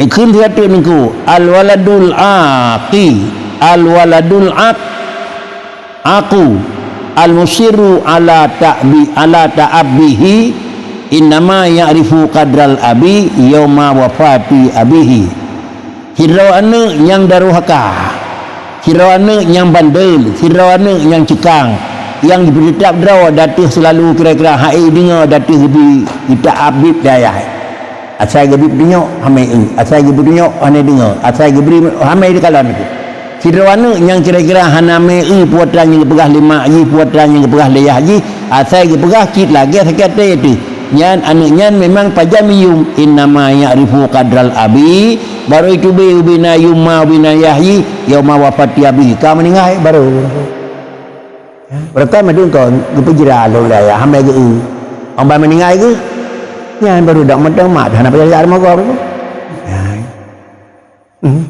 Neukheun siat teuk nangku, al-waladul aqi, al-waladul aq, aqu, al-musirru ala ta'bi, ala ta'abbihi innama ya'rifu qadral abi yauma wafati abihi. Sidroe aneuëk nyang durhaka, sidroe aneuëk nyang bandel, sidroe aneuëk nyang ceukang, nyang jipeuteutap droe di ateueh seulalu kira-kira hai deungoe di ateueh geubi geuta'abib di ayah. Asai geubi peutunyok, hamai eu. Asai geubi peutunyok, hana deungoe. Asai geubri, hamai dikalon. Sidroe aneuëk nyang kira-kira hana mé eu peue atra nyang geupeugah lé mak jih, peue atra nyang geupeugah lé yah jih, asai geupeugah cit lagée sakét até teuh. Nyan aneuk nyan memang pajan yum, innama ya'rifu qadral abi, barô itubé ubena yum ma ubena yah jih, yauma wafati abi, ka meuninggai barô. Beureukat meudong kon geupeujra lôn lé ayah, hana geu-eu. Amba meuninggai geuh, nyan barô dak mantong mak hana payah jak rumoh gob. Nyan. Hmm.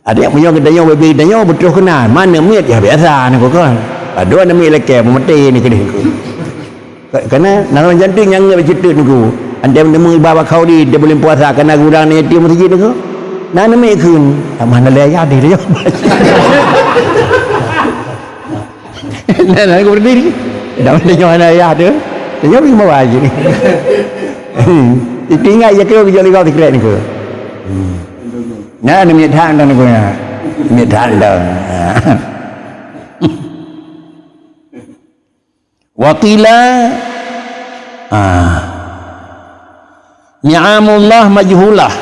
Adak meunyoe geutanyoe, bebe geutanyoe beutôi keunan, ma aneuk miet ya biasa nyoe kon. Padahai aneuk miet lakée meumaté ni keudeh. Ka-, kana nanggroe jantung nyang ngieng bak ceuteuet nyoe. Andai meuteumé iba bak khauri di buleuen puasa kana gurang ni yatim meuseujid nyoe. Na aneuk miet kheun, tamah na lé ayah deh nyoe. Nah, nah, aku berdiri. Dah macam mana ayah tu? Dia bagi bawa aja ni. Ditinggal ya kira bijak lewat sikret ni ke. Nah, ni minyak dah dah ni guna. Minyak dah dah. Wa qila, ah, ni'amullah majhulah.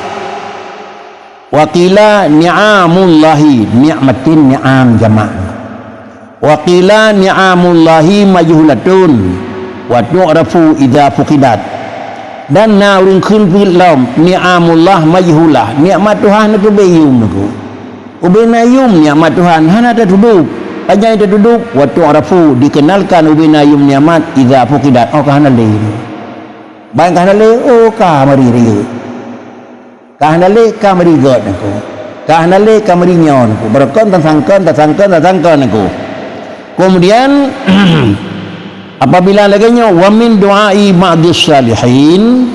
Wa qila ni'amullahi, ni'matin, ni'am jamak. Wa qila ni'amullahi majhulatun wa tu'rafu idza fuqidat. Dan na ureuëng kheun peuet lom, ni'amullah majhulah, nikmat Tuhan nyoe keubiyueng nyoe. Ubena yum nikmat Tuhan hana tatudub. Pajan tatudub, wa tu'rafu, dikenalkan ubena yum nikmat idza fuqidat, oh ka hana lé. Ban ka hana lé, oh ka mari riyeuk. Ka hana lé ka meurigot nangku. Ka hana lé ka meurinyo nangku. Beureukan tasangkon, tasangkon, tasangkon nangku. Kemudian, apabila lagée nyoe, wa min du'ai ba'dis salihin,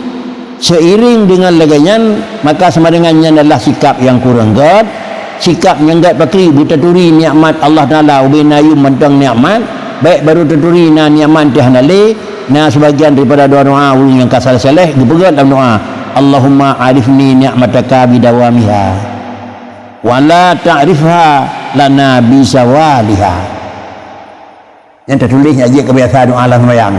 seiring dengan lagée nyan, maka sama dengan nyan adalah sikap nyang kureueng gét, sikap nyang gét pakri beutaturi nikmat Allah Taala ubena yum mantong nikmat, bék barô taturi na nikmat teuh hana lé, Na seubagian daripada doa-doa ureuëng nyang ka saleh-saleh geupeugah lam doa, "Allahumma arifni ni'mataka bidawamiha, wa la ta'rifha lana bizawaliha." Nyang tatuléh nyan jeuet keu biasa doa lam seumayang.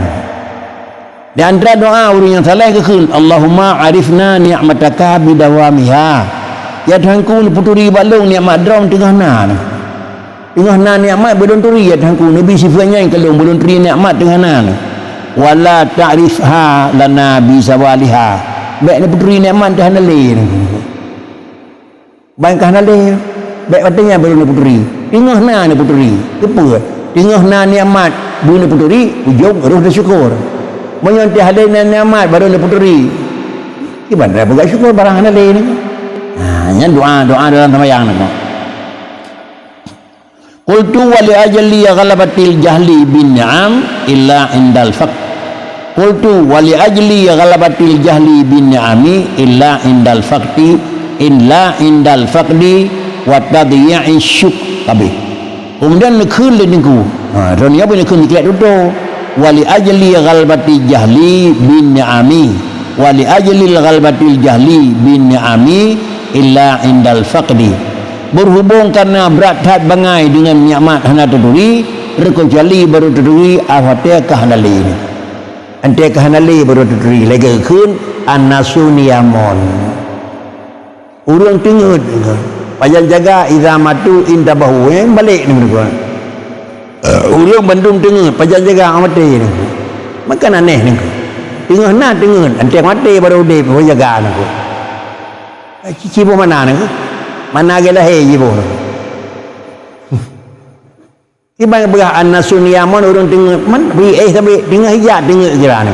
Di antara doa ureuëng nyang saleh geukheun, "Allahumma arifna ni'mataka bidawamiha." Ya Tuhanku, neuputuri bak lôn nikmat droe teungoh na. Teungoh na nikmat beu lôn turi, ya Tuhanku, neubi sifeuet nyan keu lôn, beu lôn turi nikmat teungoh na nyoe. Wa la ta'rifha lana bizawaliha. Bék neupeuturi nikmat teuh hana lé nyoe. Ban ka hana lé, bék watée nyan beu lôn neupeuturi. Teungoh na neupeuturi. Keupeue? Teungoh na nikmat beu neupeuturi, ujong roh neusyukur. Meunyoe teuh hana lé nikmat barô neupeuturi, kiban na peugah syukur barang hana lé nyoe. Ha, nyan doa, doa dalam seumayang nyoe. Qultu wa li ajli ghalabatil jahli bin ni'am illa indal faqr. Qultu wa li ajli ghalabatil jahli bin ni'ami illa indal faqdi, illa indal faqdi wa tadyi'i syuk-, kabeh. Kemudian neukheun lé Teungku. Ha, droeneuh apa neukheun diklat tutoe. Wa li ajli ghalabatil jahli bin ni'ami. Wa li ajli ghalabatil jahli bin ni'ami illa indal faqdi. Berhubung karena brat that bangai dengan nikmat hana taturi, terkecuali baru taturi watée ka hana lé. Watée ka hana lé baru taturi, lagée kheun an-nasu niyamun. Ureuëng teungeut, pajan jaga idza matu intabahu, eh, balek ni mereka. Ureuëng bandum teungeut, pajan jaga maté ni. Maka aneh ni. Teungoh na teungeut, watée maté baru udeb, baru jaga ni. Eh, ci-, ciboh mana ni? Mana ge lahé jiboh ni? Kiban peugah an-nasu niyamun ureuëng teungeut, man, bri éh sabe teungoh ijak teungeut kira ni.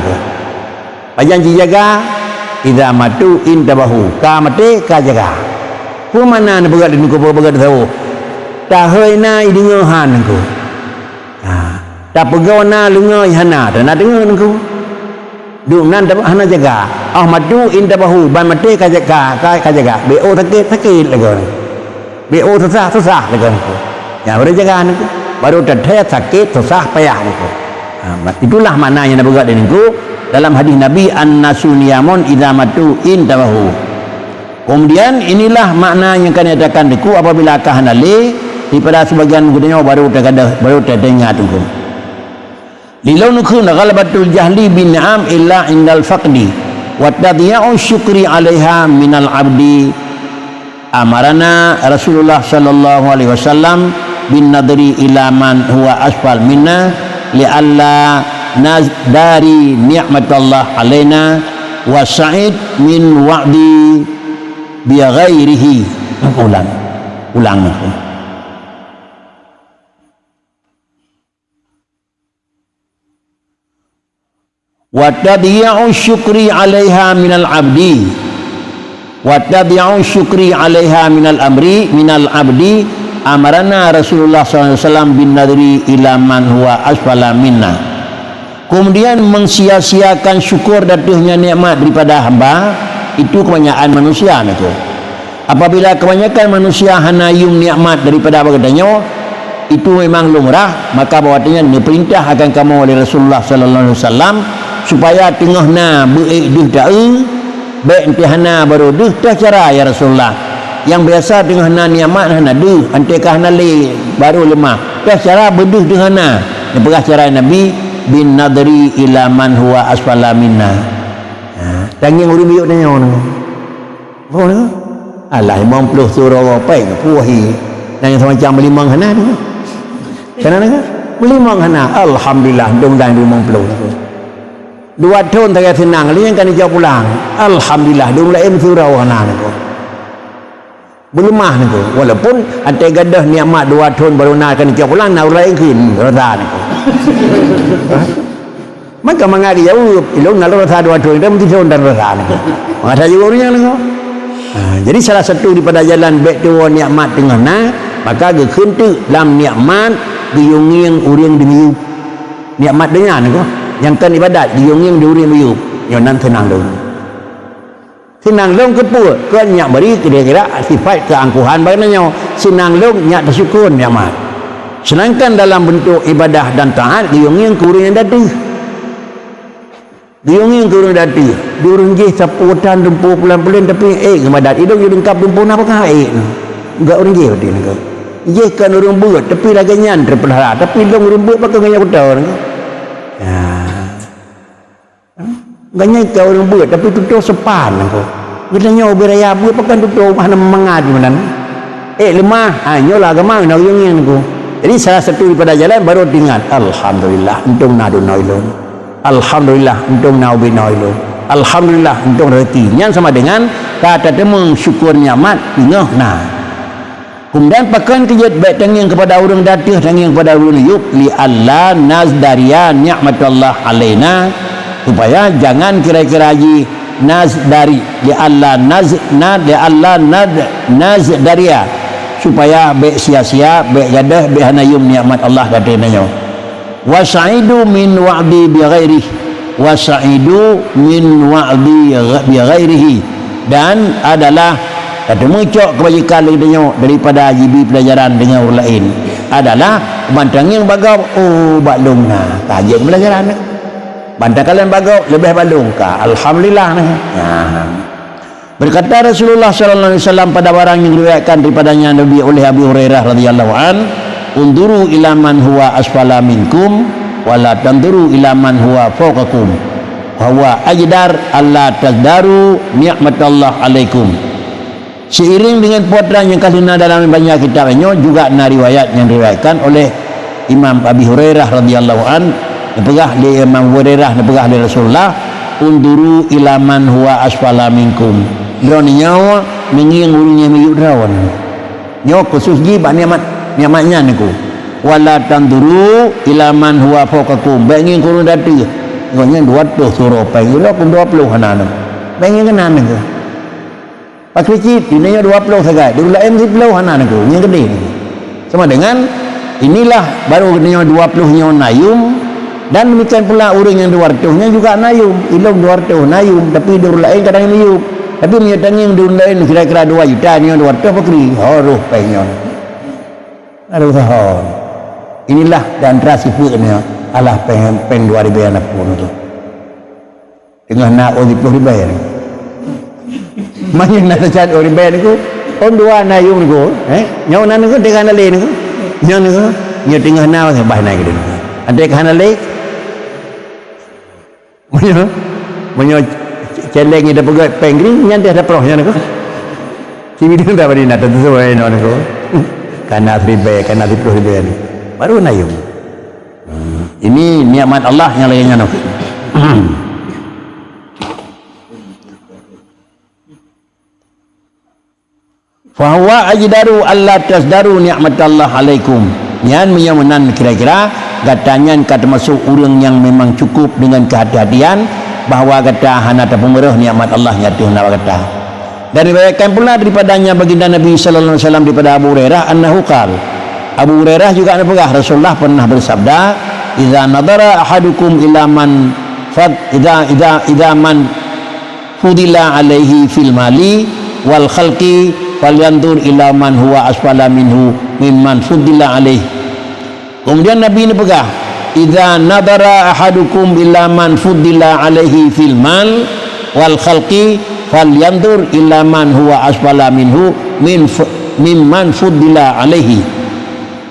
Pajan jijaga, idza matu intabahu, ka maté ka jaga. Peue makna neupeugah di niko peugah di saboh? Tahôi na ideungoe han niko. Ha, tapeugoe na leungoe hana, tana deungoe niko. Duek nan teuma hana jaga. Ah matu intabahu, ban maté ka jaga, ka, ka jaga. Bék oh sakét, sakét lagoe nyan. Bék oh susah, susah lagoe nyan. Nyan baru jaga nyan. Baru teuthée sakét, susah, payah nyan. Ha, ma-, itulah makna nyang na peugah di nyan. Dalam hadis Nabi, "An-nasu niyamun idza matu intabahu." Kemudian inilah makna nyang ka nyatakan Teungku apabila ka hana lé, daripada sebagian geutanyoe baru tagadoh, baru teuingat Teungku. Di lôn kheun ghalabatul jahli bin ni'am illa indal faqdi, wa tadyi'u syukri 'alaiha minal 'abdi. Amarana Rasulullah sallallahu alaihi wasallam bin nadri ila man huwa asfal minna, li'alla nazdari ni'matallah alaina wa sa'id min wa'di bi ghairihi. Ulang. Ulang. Wa tadyi'u syukri 'alaiha minal 'abdi. Wa tadyi'u syukri 'alaiha minal amri, minal 'abdi, amarana Rasulullah sallallahu alaihi wasallam bin nadri ila man huwa asfala minna. Kemudian mensia-siakan syukur dateuhnya nikmat daripada hamba, itu kebanyakan manusia niko. Apabila kebanyakan manusia hana yum nikmat daripada bak geutanyoe, itu memang lumrah, maka bahwa geutanyoe neupeurintah akan kamoe oleh Rasulullah sallallahu alaihi wasallam supaya teungoh na beuék deuh taeu, bèk entée hana barô deuh, toh cara ya Rasulullah. Nyang biasa teungoh na nikmat hana deuh, entée ka hana lé barô leumah. Toh cara beudeuh deuh hana. Neupeugah cara Nabi, bin nadri ila man huwa asfala minna. Ha, tangieng ureueng miyueb tanyoe nyoe. Oh, alah, limong ploh suro pèng puih. Dan nyang semacam meulimong hana tu. Kana na? Meulimong hana. Alhamdulillah, dong dan limong ploh. Dua thon sagai seunang, lé nyang ka neujak pulang. Alhamdulillah, dong laén suro hana niko. Beuleumah niko. Walaupun até gadôh nikmat dua thon baru na ka neujak pulang, na ureueng laén kheun rasa niko. Maka mangat dijaweueb, ilôn na lôn rasa dua thon, dan meuti thon dan rasa niko. Maka tajaweueb ureueng nyan niko. Ha, jadi salah satu daripada jalan bèk tuwoe nikmat teungoh na, maka geukheun teuk lam nikmat geuyue ngieng ureueng deungon nikmat donya niko. Nyang kon ibadat geuyue ngieng di ureueng miyueb. Nyoe nan seunang lôn. Seunang lôn keupeue? Keu nyak bri kira-kira sifat keuangkuhan bak geutanyoe. Seunang lôn nyak teusyukur nikmat. Seudangkan dalam beuntok ibadah dan taat, geuyue ngieng keu ureueng nyang dateuh. Geuyue ngieng keu ureueng dateuh. Di ureueng jih sapeue tan dumpeue pulan-pulan, tapi ék geumadat. Idong jih leungkap dumpeue na pakon ék. Enggak ureueng jih berarti niko. Jih kon ureueng beuet, tapi lagèe nyan teupeulahra. Tapi lôn ureueng beuet pakon ngon nyak kuto niko. Ya. Gobnyan ka ureueng beuet, tapi tutoe sopan niko. Geutanyoe ubé raya beuet pakon tutoe hana mangat meunan. Ék leumah, ha, nyoe lah agama na ureueng ngieng niko. Jadi salah satu daripada jalan baru teuingat, alhamdulillah, untông na droeneuh ilôn. Alhamdulillah, untông na ubé droeneuh ilôn. Alhamdulillah, untông rezeki. Nyan sama dengan ka tateumeung syukur nikmat teungoh na. Keumudian pakon keu jeuet bèk tangieng keupada ureueng dateuh, tangieng keupada ureueng yub, li alla nazdaria nikmatallah alaina, supaya jangan kira-kira jih nazdari, li alla naz-, na-, li alla nad-, nazdaria, supaya bèk sia-sia, bèk gadôh, bèk hana yum nikmat Allah gata nyoe. Wa sa'idu min wa'di bi ghairihi. Wa sa'idu min wa'di gha-, bi ghairihi. Dan adalah ka teumeucok keubaikan lé geutanyoe daripada jibi peulajaran deungon ureueng laén. Adalah ban tangieng bak gob, oh, bak lôn na ka jeuet peulajaran. Ban takalon bak gob, leubeh bak lôn ka. Alhamdulillah na. Nah. Berkata Rasulullah sallallahu alaihi wasallam pada barang yang diriwayatkan daripadanya Nabi oleh Abi Hurairah radhiyallahu an, "Unzuru ila man huwa asfala minkum, wa la tanzuru ila man huwa fawqakum, wa huwa ajdar alla tazdaru ni'matallah alaikum." Seiring dengan peue nyang ka lheueh na dalam banyak kitab nyoe juga na riwayat nyang diriwayatkan oleh Imam Abi Hurairah radhiyallahu an, neupeugah lé Imam Hurairah, neupeugah lé Rasulullah, "Unzuru ila man huwa asfala minkum." Droeneuh nyoe neungieng ureueng nyang miyueb droeneuh. Nyoe khusus jih bak nikmat, nikmat nyan niko. "Wa la tanzuru ila man huwa fawqakum." Bèk ngieng keu ureueng dateuh. Ngon nyan dua ratus suro pèng, uroe pun dua ploh hana nyoe. Bèk ngieng keunan niko. Pakri cit, di nyoe dua ploh sagai, di ureueng laén siplôh hana niko, nyang keudéh niko. Sama dengan, inilah baru nyoe dua ploh nyoe na yum, dan demikian pula ureueng nyang dua ratus nyan juga na yum, ilôn dua ratus na yum, tapi di ureueng laén kadang miyueb. Tapi meunyoe tangieng di ureueng laén kira-kira dua juta, nyoe dua ratus pakri, harôh pèng nyoe. Harôh saho. Inilah di antara sifeuet nyoe, alah pèng, pèng dua ribèe na phôn tu. Teungoh na ôn siplôh ribèe niko. Meunyoe na seucat ôn ribèe niko, ôn dua na yum niko, eh? Nyoe na niko, teungoh na lé niko. Nyoe niko, nyoe teungoh na, bah na keudéh niko. Até ka hana lé. Meunyoe, meunyoe céléng nyan tapeugöt pèng gring, nyan teuh taproh nyan niko. Ci bideueng dak bari na teusesuai nyoe niko. Ka na siribèe, ka na siplôh ribèe niko. Baru na yum. Hmm. Ini nikmat Allah nyang lagée nyan. Fahuwa ajdaru alla tazdaru nikmatallah alaikum. Nyan meunyoe meunan kira-kira, gata nyan ka teumasok ureuëng nyang memang cukup deungon keuhati-hatian bahwa gata hana tapeumeuréh nikmat Allah nyang ateueh na bak gata. Dan riwayatkan pula daripadanya baginda Nabi sallallahu alaihi wasallam daripada Abu Hurairah annahu qal. Abu Hurairah juga neupeugah Rasulullah pernah bersabda, "Idza nadara ahadukum ila man fad idza idza idza man fudila alaihi fil mali wal khalqi falyanzur ila man huwa asfala minhu mimman fudila alaihi." Kemudian Nabi neupeugah, "Idza nadara ahadukum ila man fudila alaihi fil mal wal khalqi falyanzur ila man huwa asfala minhu min fu- mimman fudila alaihi."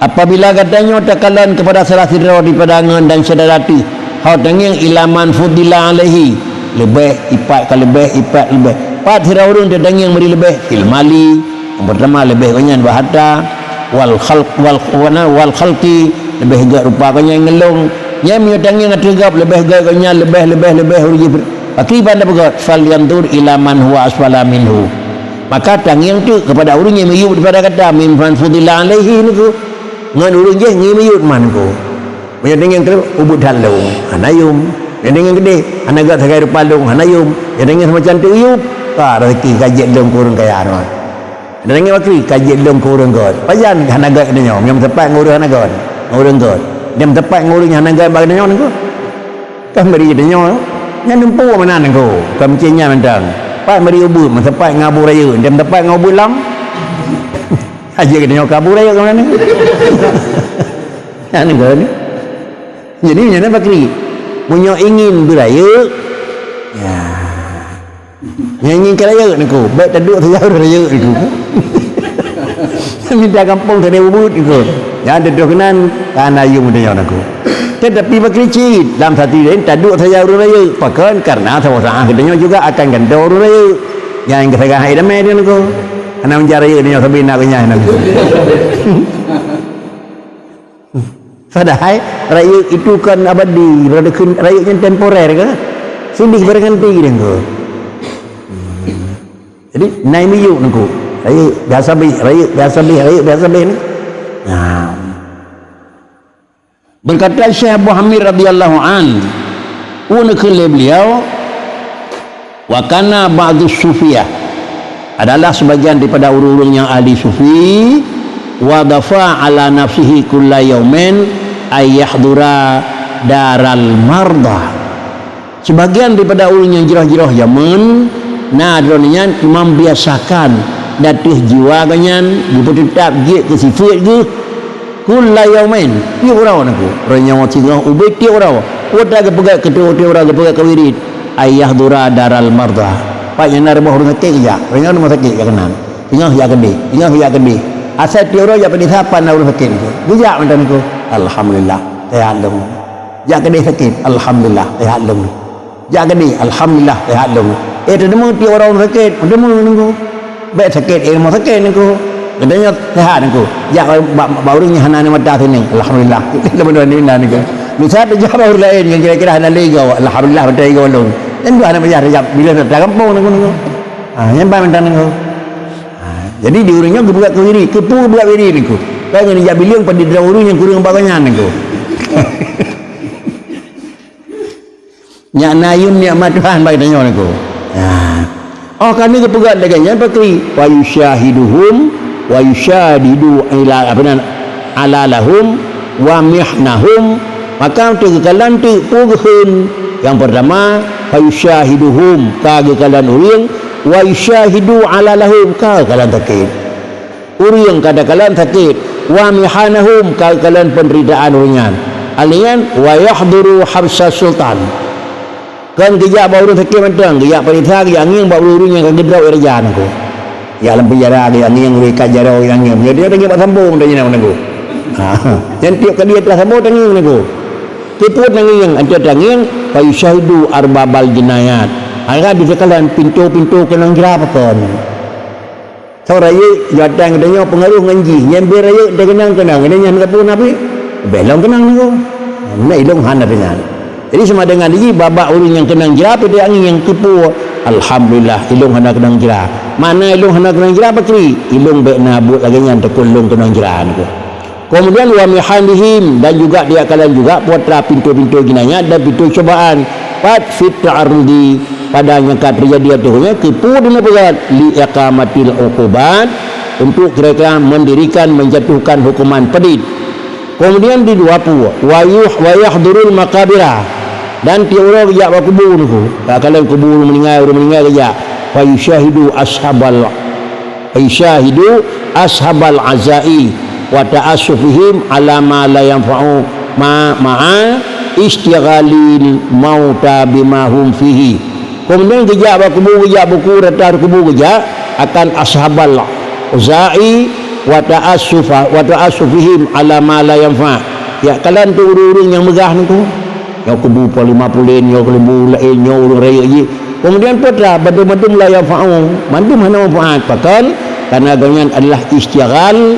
Apabila gata nyoe takalon kepada salah sidroe daripada ngon dan syedara teuh, ho tangieng ila man fudila alaihi, leubeh ipat ka leubeh, ipat leubeh. Pat sidroe ureuëng tatangieng meuri leubeh, fil mali, nyang pertama leubeh gobnyan bak harta, wal khalq wal wana wal khalqi, leubeh gét rupa gobnyan ngon lôn. Nyan meunyoe tangieng ateueh gob leubeh gét gobnyan, leubeh leubeh leubeh ureuëng jih. Pakriban tapeugét, falyanzur ila man huwa asfala minhu. Maka tangieng teuk kepada ureuëng nyang miyueb daripada gata, mimman fudila alaihi niko. Ngon ureuëng jih ngieng miyueb man niko. Meunyoe tangieng teuk ubit that lôn, hana yum. Meunyoe tangieng keudeh, hana gét sagai rupa lôn, hana yum. Meunyoe tangieng seumacam teuk yum, ka rezeki ka jeuet lôn keu ureuëng kaya nyoe. Meunyoe tangieng bakri, ka jeuet lôn keu ureuëng gét. Pajan hana gét geutanyoe, meunyoe meusapat ngon ureuëng hana gét, ngon ureuëng gét. Meunyoe meusapat ngon ureuëng nyang hana gét bak geutanyoe niko. Ka meuri geutanyoe, nyan dumpeue meunan niko. Ka meucen nyan mantong. Pat meuri ubit, meusapat ngon Abu Rayeuk, meunyoe meusapat ngon ubit lam. Aja geutanyoe ka Abu Rayeuk keunan ni. Nyan niko ni. Jadi nyan bakri. Meunyoe ingin beurayeuk, ya. Nyang ingin keu rayeuk niko, bék taduek saja ureuëng rayeuk niko. Minta gampông sabe ubit niko. Nyang teutoh keunan, ka na yum geutanyoe niko. Tetapi bakri cit, lam satu lain taduek saja ureuëng rayeuk. Pakon? Karena saboh saát geutanyoe juga akan gantoe ureuëng rayeuk. Nyang geusagah hai damé dia niko. Hana meunjah rayeuk geutanyoe sabe na geunyah niko. Padahai rayeuk itu kan abadi, berarti kheun rayeuk nyan temporer ke? Sideh berhenti dia ke? Jadi, nai miyueb niko. Rayeuk biasa beh, rayeuk biasa beh, rayeuk biasa beh ni. Nah. Berkata Syekh Abu Hamid radhiyallahu an, u neukheun lé beliau, "Wa kana ba'dus sufiyah," adalah sebagian daripada ureuëng-ureuëng nyang ahli sufi, "wa dafa ala nafsihi kulla yaumin ay yahdura daral marda." Sebagian daripada ureuëng nyang jroh-jroh jameun, na droe nyan membiasakan di ateueh jiwa geuh nyan geupeuteutap jeuet keu sifeuet geuh, kulla yaumin, tieb uroe niko. Roh nyoe singoh ubé tieb uroe. Peue ta geupeugét keu tieb uroe geupeugét keu wirid, ay yahdura daral marda. Pat nyang na rumoh ureuëng sakét geujak. Roh nyoe rumoh sakét jak keunan. Singoh jak keudeh, singoh jak keudeh. Asai tieb uroe jak peudesa pat na ureuëng sakét niko. Geujak mantong niko. Alhamdulillah, seuhat lôn. Jak keudeh sakét, alhamdulillah, seuhat lôn. Jak keudeh, alhamdulillah, seuhat lôn. Eh, teudeungoe tieb uroe ureuëng sakét, teudeungoe niko. Bék sakét, eh, rumoh sakét niko. Geutanyoe seuhat niko. Jak bak, bak, bak ureuëng nyang hana aneuk mata sinan, alhamdulillah. Lôn meudoa niko. Misal teujak bak ureuëng laén nyang kira-kira hana lé igoe, alhamdulillah, mata igoe lôn. Nyan dua hana payah teujak bila that gampông niko, niko. Ha, nyan ban mantong niko. Ha, jadi di ureuëng nyoe geupeugah keu wirid, keupeue geupeugah wirid niko. Kan ngon jak bileueng padub droe ureuëng nyang kureueng bak gobnyan niko. Nyak na yum nikmat Tuhan bak geutanyoe niko. Nah. Oh, ka neupeugah lagée nyan pakri, "Wa yusyahiduhum, wa yusyadidu ila, apa nan, ala lahum, wa mihnahum." Maka teuk geukalon teuk peue geukheun. Nyang pertama, "Fa yusyahiduhum," ka geukalon ureuëng, "wa yusyahidu ala lahum," ka geukalon sakét. Ureuëng ka takalon sakét, wa mihnahum ka takalon peunderitaan ureuëng nyan. Alheuh nyan, wa yahduru habsa sultan. Kon geujak bak ureuëng sakét mantong, geujak peuriksa, geujak ngieng bak ureuëng nyang ka geudrob raja niko. Jak lam peunjara, geujak ngieng, ureuëng ikat jaroe, geujak ngieng. Jadi tangieng bak sambong tangieng niko. Ha, nyan tiep kali atra sambong tangieng niko. Keupeue tangieng, atra tangieng, fa yusyahidu arbabal jinayat. Hana diseukaloan pintoe-pintoe keunong jra pakon. Soe rayeuk, jawatan geutanyoe peungaroh ngon jih. Nyang beu rayeuk teukeunong-keunong, geutanyoe nyan ka pun habéh. Belom keunong niko. Meunan ilôn hana deungon. Jadi sama dengan jih babah ureuëng nyang keunong jra, peuet angin nyang teupeu. Alhamdulillah, ilôn hana keunong jra. Mana ilôn hana keunong jra, pakri? Ilôn bék na buet lagée nyan, takot lôn keunong jra niko. Kemudian wa mihanihim, dan juga diakalkan juga putra pintu-pintu jinayat dan pintu cobaan. Pat fit ta'arudi, pada nyang ka terjadi ateueh nyan, keupeue dina peugah li iqamatil uqubat, untuk kira-kira mendirikan, menjatuhkan hukuman pedit. Kemudian di dua puluh, wa yuh-, wa yahdurul maqabira, dan tiep uroe geujak bak kubu niko. Ka kalon kubu ureuëng meuninggai, ureuëng meuninggai geujak. Fa yusyahidu ashabal, fa yusyahidu ashabal azai wa ta'assufihim ala ma la yanfa'u ma, ma'a istighalil mauta bima hum fihi. Kemudian geujak bak kubu, geujak bak kubu, rata kubu geujak, akan ashabal za'i wa ta'assufa, wa ta'assufihim ala ma la yanfa. Ya, kalon tu ureuëng-ureuëng nyang meugah niko. Nyoe kubu panglima pulen, nyoe kubu laén, nyoe ureuëng rayeuk jih. Kemudian putra, bandum-bandum la yanfa'u, bandum hana manfaat. Pakon? Karena gobnyan adalah istighal,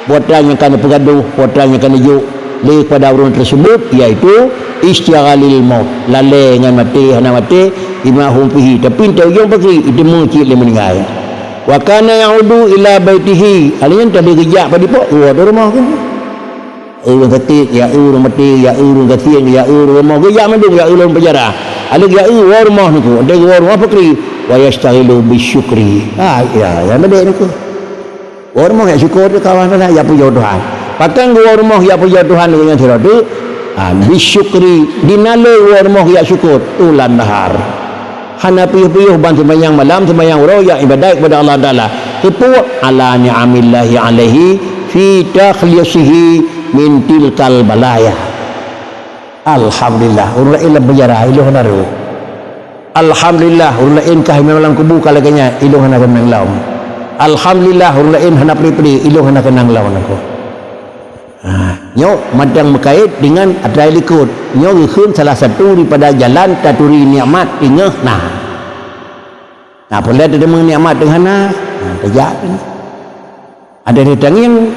putra nyang ka neupeugadoh, putra nyang ka neujok lé pada ureuëng tersebut, yaitu istighlalil maut, lalée ngon maté, hana maté, bima hum fihi, tapi teuh ujong pakri, iteumé cit lé meuninggai. Wa kana ya'udu ila baitihi, alheuh nyan tadi geujak padipok, keluar dari rumah tu. Ureuëng sakét, ya ureuëng maté, ya ureuëng gasien, ya ureuëng rumoh, geujak mandum, ya ureuëng penjara. Alheuh ya ureuëng rumah niko, ada ureuëng rumah pakri, wa yashtaghilu bisyukri. Ah, ya, ya, madé niko. Ureuëng rumoh jak syukur teuh kawan, ya pujoe Tuhan. Pakon ureuëng rumoh jak pujoe Tuhan niko nyang sidroe teuh? Ha, bisyukri, dinaloi ureuëng rumoh jak syukur, tulan dahar. Hana piôh-piôh ban seumayang malam, seumayang uroe, jak ibadat kepada Allah Taala. Keupeue? Ala ni'amillahi alaihi fi takhlisihi min tilkal balaya. Alhamdulillah, ureuëng laén lam penjara, ilôn hana rôh. Alhamdulillah, ureuëng laén ka iman lam kubu ka lagée nyan, ilôn hana keunong lom. Alhamdulillah, ureuëng laén hana pri-pri, ilôn hana keunong lom niko. Ha, nyoe mantong meukait deungon atra likot. Nyoe geukheun salah satu daripada jalan taturi nikmat teungoh na. Na, peuleueh teudeungoe nikmat teungoh na, na, tajak. Ada di tangieng,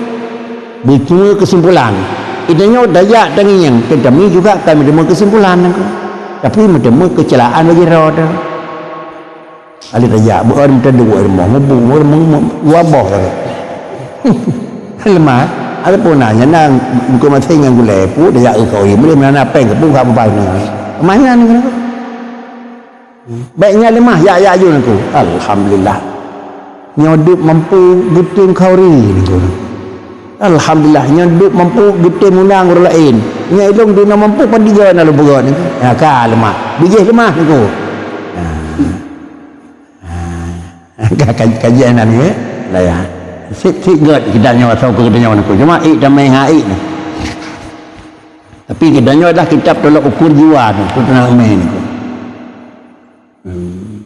beuteumé keusimpulan. Kita nyoe tajak tangieng, tetapi juga kami teumé keusimpulan. Tapi meuteumé keucelaan bagi droe teuh. Alheuh tajak, beuon teuduek rumoh, mubu, mubu, mubu, dua boh tadi. Leumah, ataupun na, nyan na, bukan masih ngan gulai, pu, dah jak kau, boleh mana peng, pu, kau pai na. Mana ni, kenapa? Baik nyan leumah, jak, jak, aju nangku. Alhamdulillah. Nyoe duek mampu geutem khauri nangku. Alhamdulillah, nyoe duek mampu geutem undang ureueng laén. Nyoe ilong duna mampu padum na lôn peugah nangku. Ya, ka leumah. Bijéh leumah nangku. Ha. Ha. Ka, ka, kajian nyan, ya. Lah, ya. Sit, sit gét kita nyoe asai keu kita nyoe nangku. Cuma ék tamé ha ék nyoe. Tapi kita nyoe adalah kitab tolok ukur jiwa tu, tu tenang meh nangku. Hmm.